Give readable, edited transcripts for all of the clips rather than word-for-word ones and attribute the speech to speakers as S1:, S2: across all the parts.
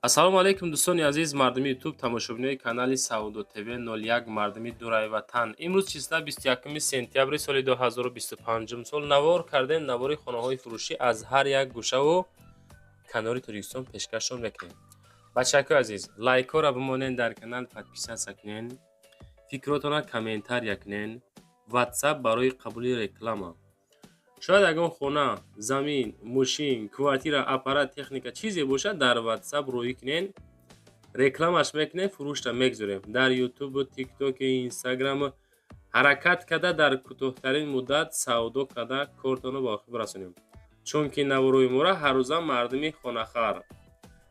S1: Ассалому алайкум, дӯстони азиз, мардуми Ютуб, тамошобинои канали Савдо ТВ 01, мардуми дураи ватан. Имрӯз числа 21 сентябри соли 2025 сол навор кардем. Навори хонаҳои фурӯшӣ аз ҳар як гӯшаву канори Тоҷикистон пешкашшон мекунем. Бачакои азиз, лайкҳоро бимонен, дар канал подписаться кунен, фикротона комментария кунен. Ватсап барои қабули реклама. Шояд ягон хона, замин, мошин, квартира, аппарат, техника, чизе бошад, дар Ватсап рӯӣ кунен, рекламаш мекунем, фурӯшта мегузорем. Дар Ютубу, Тиктоку, Инстаграму ҳаракат карда, дар кӯтоҳтарин муддат савдо карда, кортонро ба охир расонем, чунки наворои моро ҳаррӯза мардуми хонахар,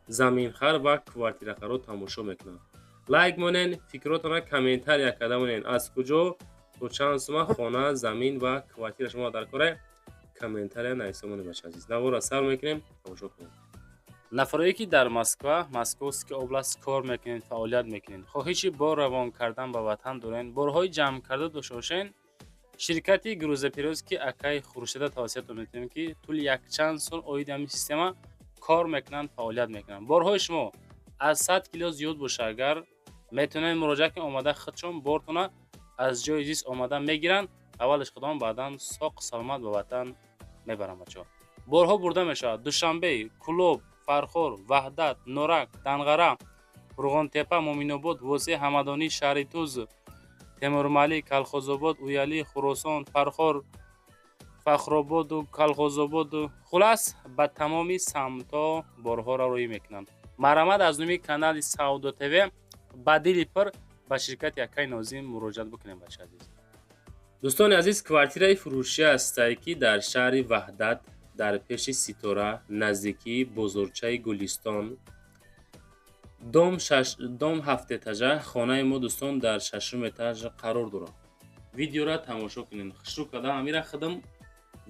S1: заминхар ва квартирахарро тамошо мекунанд. Лайк монен, фикротона комментария карда монен. Аз куҷо, то чанд сума хона, замин ва квартира шумо дар кора, комментария нависа монед. Бача азиз, наворро сар мекунем, тамошо кунем. Нафарое ки дар Москва, Московский область кор мекунед, фаъолият мекунед, хоҳиши бор равон кардан ба ватан доред, борҳои ҷамъ карда дошта бошед, ширкати грузоперевозки акай Хуршеда тавсиятон метавонем, ки тӯли якчанд сол оиди ҳамин система кор мекунанд, фаъолият мекунанд. Борҳои шумо аз 100 кило зиёд боша агар, метавонед муроҷиат кунед, омада худшон бортона аз ҷои зист омада мегиранд, аввалаш худон, баъдан соқ саломат ба ватан мебаранд. Бачаҳо, борҳо бурда мешавад Душанбе, Кӯлоб, Фархор, Ваҳдат, Норак, Данғара, Қурғонтепа, Муъминобод, Восеъ, Ҳамадонӣ, шаҳри Туз, Темурмалик, Калхозобод, Уялӣ, Хуросон, Фархор, Фахрободу Калхозободу, хулас, ба тамоми самтҳо борҳоро рӯӣ мекунанд. Марҳамат, аз номи канали Савдо ТВ ба дили пур ба ширкати акай Нозим муроҷиат бикунем. Бача азиз, дӯстони азиз, квартираи фурӯшӣ ҳастае, ки дар шаҳри Ваҳдат, дар пеши Ситора, наздикии бозорчаи Гулистон, дом ҳафтэтажа. Хонаи мо, дӯстон, дар шашум этаж қарор дорад. Видеора тамошо кунед. Хушрӯ карда, ҳамира худам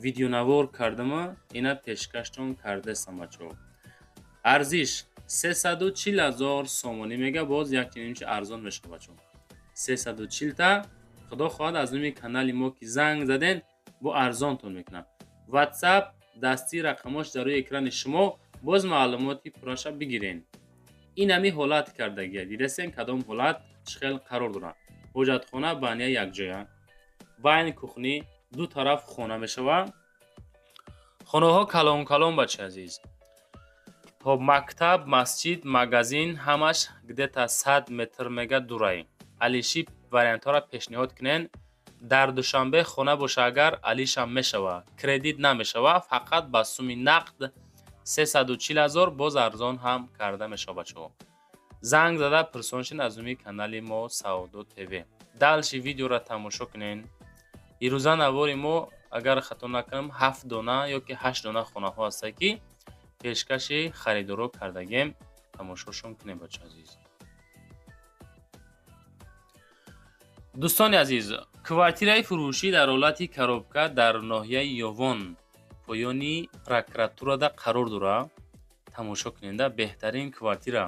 S1: видеонавор кардама, ина пешкаштон кардастам. Бачаҳо, арзиш 340 000 сомонӣ мега, боз якчинимчи арзон мешавад. Бачаҳо, 340 та, худо хоҳад, аз номи канали мо ки занг заден, бо арзонтон мекунам. Ватсап дастии рақамош дар рӯи экрани шумо, боз маълумоти пурраша бигирен. Ин ҳами ҳолат кардагия, дидастем, кадом ҳолат, чӣ хел қарор дорад. Ҳоҷатхона, баня якҷоя, байна кухня, ду тараф хона мешавад. Хонаҳо калон калон, бачаи азиз. Хоб, мактаб, масҷид, магазин ҳамаш где-то 100 метр мега дурай. Алиши вариантҳоро пешниҳод кунен. Дар Душанбе хона боша агар, алишам мешавад, кредит намешавад, фақат ба суми нақд 340 000, боз арзон ҳам карда мешавад. Бачаҳо, занг зада пурсон шин аз номи канали мо Савдо ТВ. Дальше видеоро тамошо кунен. Ирӯза навори мо, агар хато накунам, ҳафт дона ё ки ҳашт дона хонаҳо ҳастанд, ки пешкаши харидоро кардагем. Тамошошон кунем, бача азиз. Дӯстони азиз, квартираи фурӯшӣ дар ҳолати коробка дар ноҳияи Ёвон, поёни прокуратурада қарор дорад. Тамошо куненда, беҳтарин квартира.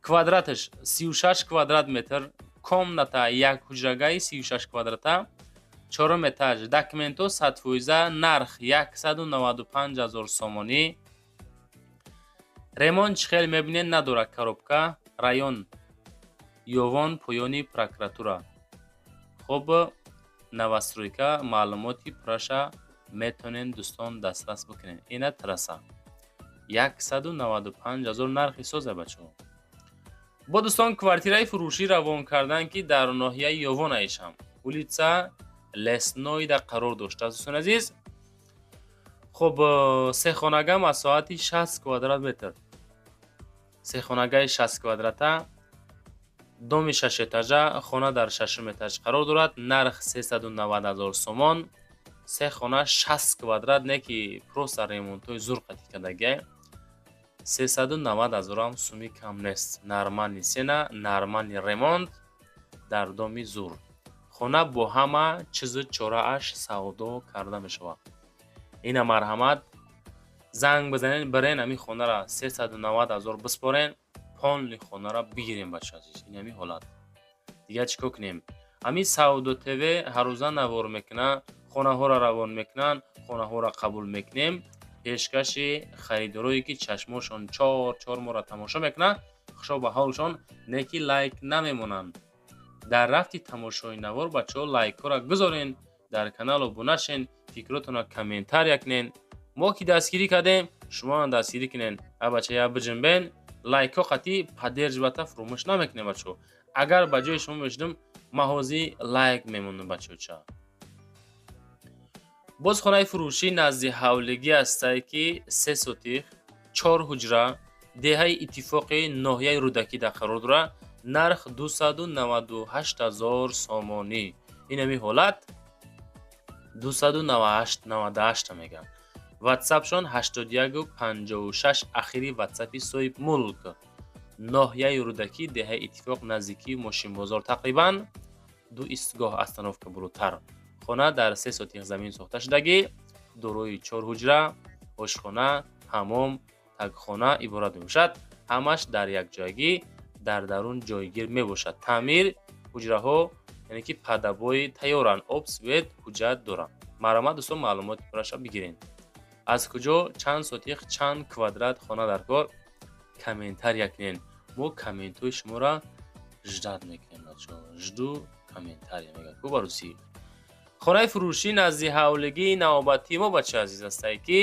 S1: Квадраташ 36 квадрат метр, комната як ҳуҷрагаи 36 квадрата, чорум этаж, документҳо 100%, нарх 195 000 сомонӣ. Ремонт чӣ хел мебинед, надорад, коробка. Район Ёвон, поёни прокуратура. Хуб, новостройка. Маълумоти пурраша метавонед, дӯстон, дастрас бикунед. Ина трасса, 195 000 нархи соза, бачаҳо. Бо дӯстон, квартираи фурӯшӣ равон кардан, ки дар ноҳияи Ёвон аишам, улица Леснойда қарор доштааст. Дӯстони азиз, хуб, сехонага, масоҳати 60 квадрат метр, сехонагаи 60 квадрата, доми шашэтажа, хона дар шашум этаж қарор дорад. Нарх 390 000 сомон. Се хона, 60 квадрат, не ки просто ремонтҳои зур қатӣ кардагиай. 390 ҳазорам суми кам нест. Нормальный цена, нормальный ремонт, дар доми зур, хона бо ҳама чизу чорааш савдо карда мешавад. Ина, марҳамат, занг бизанед, бирен, ҳамин хонара 390 000 биспорен, полный хонара бигирем. Бача азиз, ин ҳамин ҳолат. Дигар чӣ кор кунем? Ҳамин Савдо ТВ ҳаррӯза навор мекунад, хонаҳоро равон мекунанд, хонаҳоро қабул мекунем. Пешкаши харидорое, ки чашмошон чор чор моро тамошо мекунанд, хушо ба ҳолшон, не ки лайк намемонанд. Дар рафти тамошои навор, бачаҳо, лайкҳоро гузорен, дар канал обуна шен, фикротонро комментария кунен. Мо ки дастгирӣ кардем, шумоам дастгирӣ кунен. А бача, я биҷинбен, лайкҳо қатъи поддерживать фуромӯш намекунем, бачаҳо. Агар ба ҷои шумо мешудам, ман ҳозир лайк мемондам, бачаҳоча. Боз хонаи фурӯшӣ назди ҳавлигӣ ҳастае, ки 3 сотих, чор ҳуҷра, деҳаи Иттифоқи ноҳияи Рӯдакӣ дар қарор дорад. Нарх 298 000 сомонӣ. Инами ҳолат 298 мегӯям. Ватсапшон 81 56 ахири ватсапи соҳибмулк. Ноҳияи Рӯдакӣ, деҳаи Иттифоқ, наздикии мошинбозор, тақрибан ду истгоҳ остановка болотар. Хона дар 3 сотих замин сохта шудагӣ, дорои чор ҳуҷра, ошхона, ҳамом, тагхона иборат мебошад. Ҳамаш дар якҷоягӣ дар дарун ҷойгир мебошад. Таъмир, ҳуҷраҳо, яъне ки под обои тайёранд, об, свет, ҳуҷҷат доранд. Марҳамат, дӯстон, маълумоти пурраша бигиред. Аз куҷо, чанд сотих, чанд квадрат хона дар кор, комментария кунед. Мо комментҳои шуморо ждать мекунем, бачаҳо. Жду комментария мегӯяд ку ба русӣ. Хонаи фурӯшӣ назди ҳавлигии навобатии мо, бачаи азиз, ҳастае, ки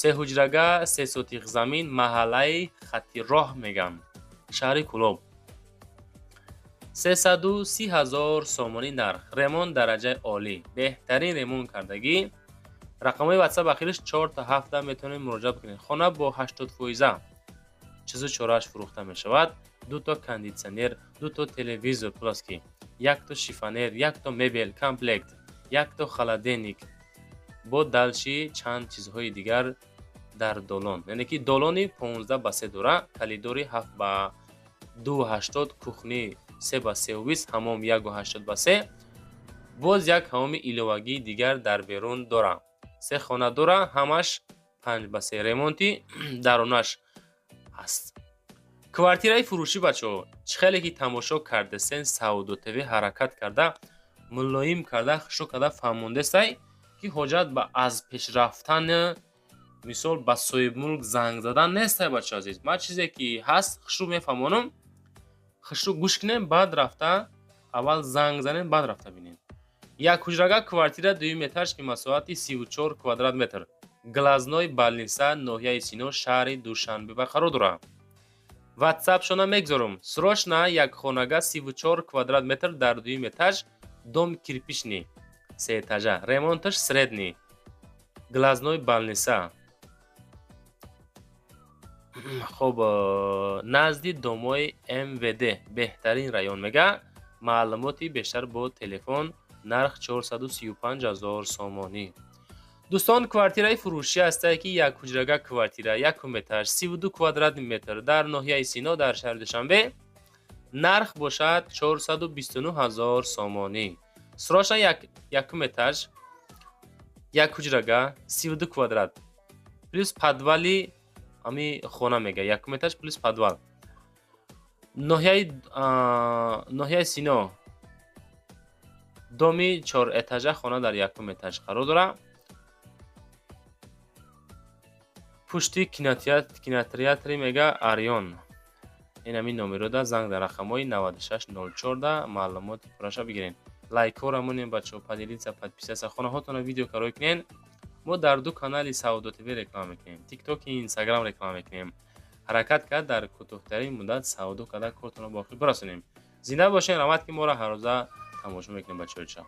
S1: сеҳуҷрага, 3 сотих замин, маҳаллаи Хатироҳ мегӯям, шаҳри Кӯлоб. 330 000 сомонӣ нарх. Ремонт дараҷаи олӣ, беҳтарин ремонт кардагӣ. Рақамҳои ватсап ахириш чорта ҳафта, метавонед муроҷиат кунед. Хона бо 80 фоиза чизу чорааш фурӯхта мешавад: дуто кондитсионер, дуто телевизор плоский, якто шифоньер, якто мебел комплект, якто холодильник, бо дальше чанд чизҳои дигар дар долон, яъне ки долони 15 ба 3 дора, коридори 7 ба 2,80, кухни 3 ба 3,20, ҳамом 1,80 ба 3, боз як ҳамоми иловагии дигар дар берун дора. Се хона дора, ҳамаш 5 ба 3, ремонти дарунаш ҳаст. Квартираи фурӯшӣ, бачаҳо, чӣ хеле ки тамошо кардесен, Савдо ТВ ҳаракат карда, мулоим карда, хушук карда фаҳмондестай, ки ҳоҷат ба аз пешрафтан, мисол, ба соҳибмулк занг задан нестай. Бачаҳо азиз, ман чизе ки ҳаст, хушрӯ мефаҳмонам. Хушрӯ гӯш кунем, баъд рафта аввал занг занем, баъд рафта бинем. Як ҳуҷрага квартира, дуюм этаж, ки масоҳати 34 квадрат метр, Глазной больница, ноҳияи Сино, шаҳри Душанбе барқарор дорад. Ватсапшона мегзорам. Срочно як хонага, 34 квадрат метр, дар дуюм этаж, дом кирпичный, сеэтажа, ремонташ средний, Глазной больница. Хоб, назди домои МВД, беҳтарин район мега. Маълумоти бештар бо телефон. Нарх 435 000 сомонӣ. Дӯстон, квартираи фурӯшӣ ҳастае, ки як ҳуҷрага квартира, якум этаж, 32 квадратный метр, дар ноҳияи Сино, дар шаҳри Душанбе. Нарх бошад 429 000 сомонӣ. Срочно якум этаж, як ҳуҷрага, 32 квадрат, плюс подвали ами хона мега, якум этаж плюс подвал, ноҳияи Сино, доми чорэтажа, хона дар якум этаж қарор дорад, пушти кинотеатри мега Арион. Ин ҳамин номерода занг дар рақамҳои 9604 маълумоти пурраша бигиред. Лайкҳоро монем, бачаҳо, поделиться, подписаться, хонаҳотонро видео карой кунед. Мо дар ду канали Савдо ТВ реклама мекунем, Тиктоки, Инстаграм реклама мекунем. Ҳаракат кард, дар кӯтоҳтарин муддат савдо карда, кортонро ба охир бирасонем. Зинда бошед, раҳмат, ки моро ҳаррӯза тамошо мекунем, бачаҳои.